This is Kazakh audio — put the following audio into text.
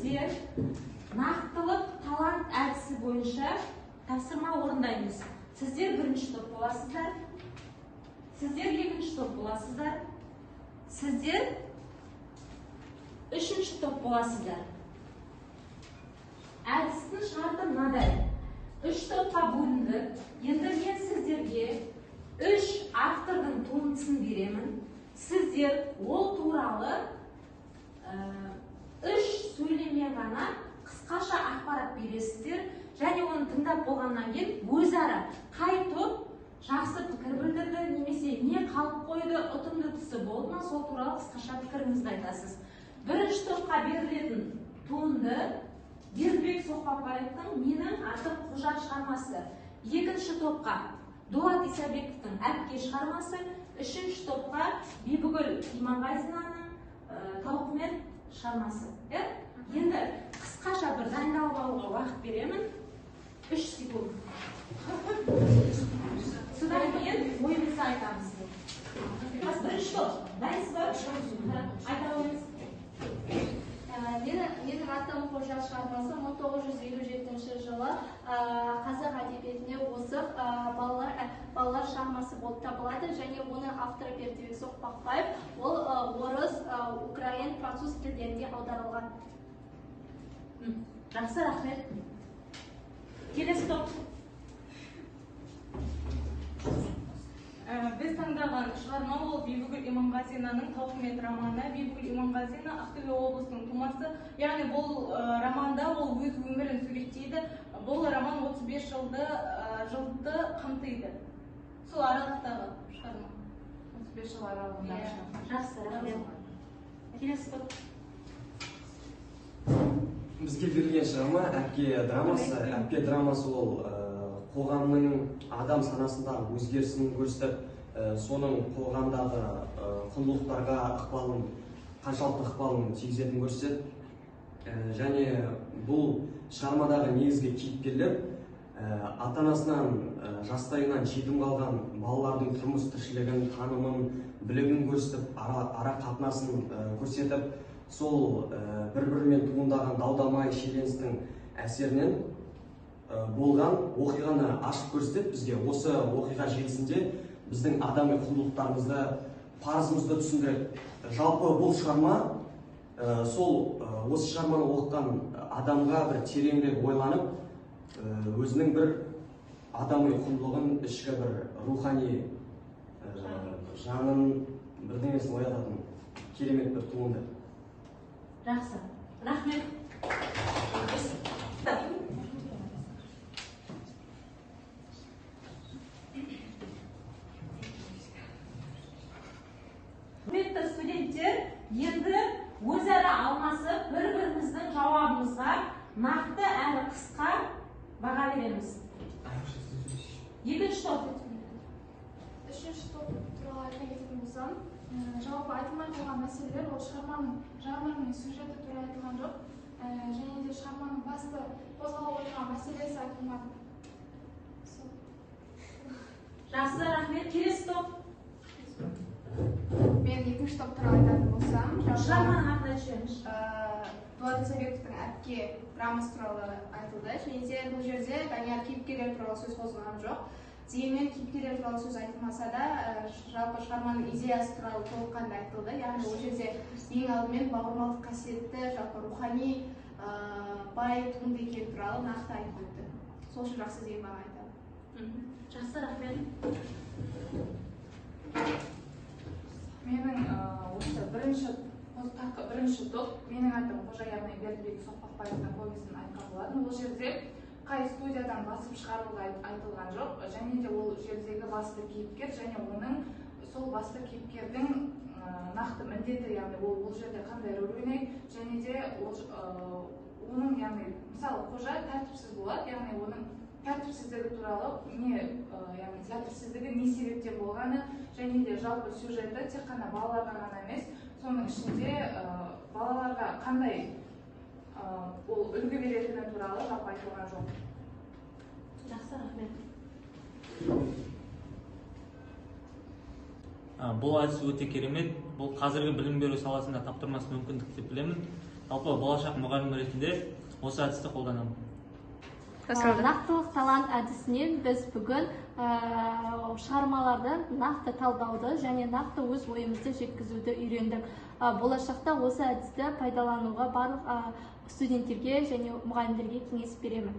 Біздер нақтылық талант әдісі бойынша тапсырма орындаймыз. Сіздер бірінші топ боласыздар, сіздер екінші топ боласыздар, сіздер үшінші топ боласыздар. Әдістің шарты мынадай. 3 топқа бөліндік. Енді мен сіздерге 3 автордың туындысын беремін. Сіздер ол туралы 3 сөйлеммен ғана қысқаша ақпарат бересіздер және оны тыңдап болғаннан кейін өзара қай топ жақсы пікір білдірді немесе не қалып қойды, ұтымды тұсы болды ма, сол туралы қысқаша пікіріңізді айтасыз. Бірінші топқа берілетін туынды Бердібек Соқпақбаевтың «Менің атым Қожа» шығармасы. Екінші топқа Дулат Исабековтың «Әпке» шығармасы, үшінші топқа Бибігүл Иманғазинаның «Тауқымет» шығармасы. Енді қысқаша бір дайындалып алуға уақыт беремін. 3 секунд. Содан кейін ойымызды айтамыз. Бірінші топ, дайынсыз ба? Айта қойыңыз. Менің атым Қожа шығармасы 1957 жылы қазақ әдебиетінде озық балалар шығармасы болып табылады және оның авторы Бердібек Соқпақбаев. Ол орыс, украин, француз тілдерінде аударылған. Жақсы, рахмет. Келесі топ. Біз таңдаған шығарма ол Бибігүл Иманғазинаның «Тауқымет» романы. Бибігүл Иманғазина Ақтөбе облысының тумасы. Яғни бұл романда ол өз өмірін суреттейді. Бұл роман 35 жылды қамтиды. Сол аралықтағы шығарма. 35 жыл аралығындағы шығарма. Жақсы, рахмет. Келесі топ. Бізге берілген шығарма «Әпке» драмасы. «Әпке» драмасы ол қоғамның адам санасындағы өзгерісін көрсетіп, соның қоғамдағы құндылықтарға ықпалын, қаншалықты ықпалын тигізетінін көрсетеді. Және бұл шығармадағы негізгі кейіпкерлер ата-анасынан жастайынан жетім қалған балалардың тұрмыс тіршілігін, танымын, білімін көрсетіп, ара қатынасын көрсетіп, сол бір-бірімен туындаған дау-дамай шиеленістің әсерінен болған оқиғаны ашып көрсетіп, бізге осы оқиға желісінде біздің адами құндылықтарымызды, парызымызды түсіндіреді. Жалпы бұл шығарма сол осы шығарманы оқыған адамға бір тереңірек ойланып, өзінің бір адами құндылығын, ішкі бір рухани жанын бірдеңесін оятатын керемет бір туынды. Жақсы, рахмет. Құрметті студенттер, енді өзара алмасып, бір-біріміздің жауабымызға нақты әрі қысқа баға береміз. Екінші топ. Үшінші топ туралы айта кететін болсам, жалпы айтылмай қалған мәселелер ол шығарманың жанры мен сюжеті туралы айтылған жоқ, және де шығарманың басты қозғалып отырған мәселесі айтылмады. Жақсы, рахмет. Келесі топ. Мен екінші топ туралы айтатын болсам, шығарманың атын айтып жіберіңізші. Дулат Исабековтың «Әпке» драмасы туралы айтылды. Және де бұл жерде Данияр кейіпкерлер туралы сөз қозғаған жоқ. Дегенмен кейіпкерлер туралы сөз айтылмаса да, жалпы шығарманың идеясы туралы толыққанды айтылды. Яғни ол жерде ең алдымен бауырмалдық қасиетті, жалпы рухани бай туынды екені туралы нақты айтып өтті. Сол үшін жақсы деген баға айтамын. Жақсы, рахмет. Менің осы бірінші топ «Менің атым Қожа», яғни Бердібек Соқпақбаевтың повесін айтқан болатын. Ол жерде қай студиядан басып шығарылды айтылған жоқ, және де ол жердегі басты кейіпкер және оның сол басты кейіпкердің нақты міндеті, яғни ол бұл жерде қандай рөл ойнайды, және де оның, яғни мысалы Қожа тәртіпсіз болады, яғни оның тәртіпсіздігі туралы не, яғни тәртіпсіздігі не себептен болғаны, және де жалпы сюжеті тек қана балаларға ғана емес, соның ішінде балаларға қандай ол үлгі беретіні туралы жалпы айтылған жоқ. Жақсы, рахмет. Бұл әдіс өте керемет. Бұл қазіргі білім беру саласында таптырмас мүмкіндік деп білемін. Жалпы, болашақ мұғалім ретінде осы әдісті қолданамын. Нақтылық талант әдісінен біз бүгін шығармаларды нақты талдауды және нақты өз ойымызды жеткізуді үйрендік. Болашақта осы әдісті пайдалануға барлық студенттерге және мұғалімдерге кеңес беремін.